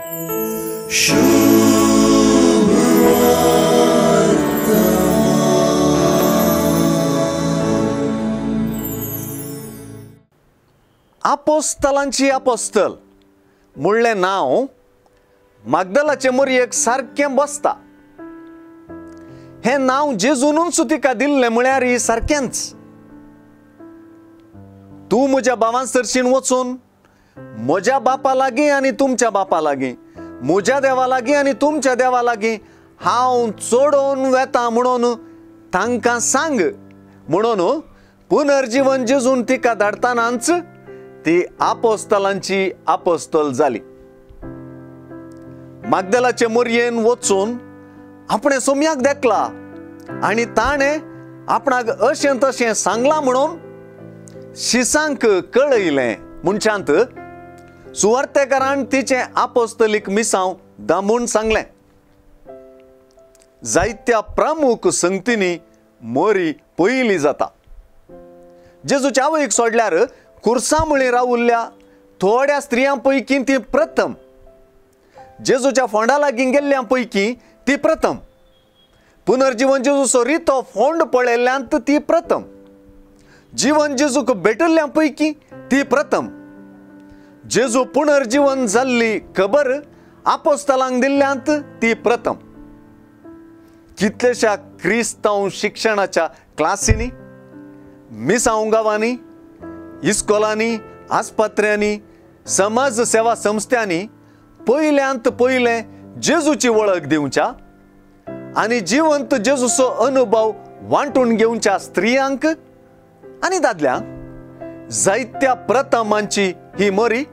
आपोस्तलांची आपोस्तल म्हणलें नांव मागदलाचे मोरयेक सारकें बसता. हें नांव जेजूनूच तिका दिल्लें म्हळ्यार सारकेंच. तूं म्हज्या भावां सरशीन वचून म्हज्या बापा लागीं आनी तुमच्या बापा लागीं, म्हज्या देवा लागीं आनी तुमच्या देवा लागीं हांव चडोवन वेता म्हणून तांकां सांग म्हणून पुनर्जीवन जेजून तिका धाडटनाच ती आपोस्तलांची आपोस्तल जाली. मागदलाचे मोरयेन वचून आपणें सोम्याक देखला आनी ताणें आपणाक अशें तशें सांगलां म्हणून शिसांक कळयलें. म्हणच्यांत सुवार्तेकारान तिचें आपोस्तलीक मिसांव दामून सांगलें. जायत्या प्रमुख संगतींनी मोरी पयली जाता. जेजूच्या आवयक सोडल्यार कुर्सामुळी रावुल्ल्या थोड्या स्त्रियां पैकी ती प्रथम, जेजूच्या फोंडा लागीं गेल्ल्या पैकी ती प्रथम, पुनर्जीवन जेजूचो रितो फोंड पळयल्ल्यांत ती प्रथम, जीवन जेजूक भेटिल्ल्या पैकी ती प्रथम, जेजू पुनर्जीवन जाल्ली खबर आपोस्तलांक दिल्ल्यांत ती प्रथम. कितलेशा क्रिस्तांव शिक्षणाच्या क्लासींनी, मिसांव गांवांनी, इस्कोलांनी, आस्पत्र्यांनी, समाज सेवा संस्थांनी पयल्यांत पयलें जेजूची वळख दिवच्या आनी जिवंत जेजूचो अनुभव वांटून घेवच्या स्त्रियांक आनी दादल्यांक जायत्या प्रथमांची ही मोरी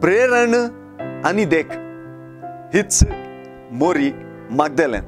प्रेरण आनी देख. हीच मोरी मागदेलें.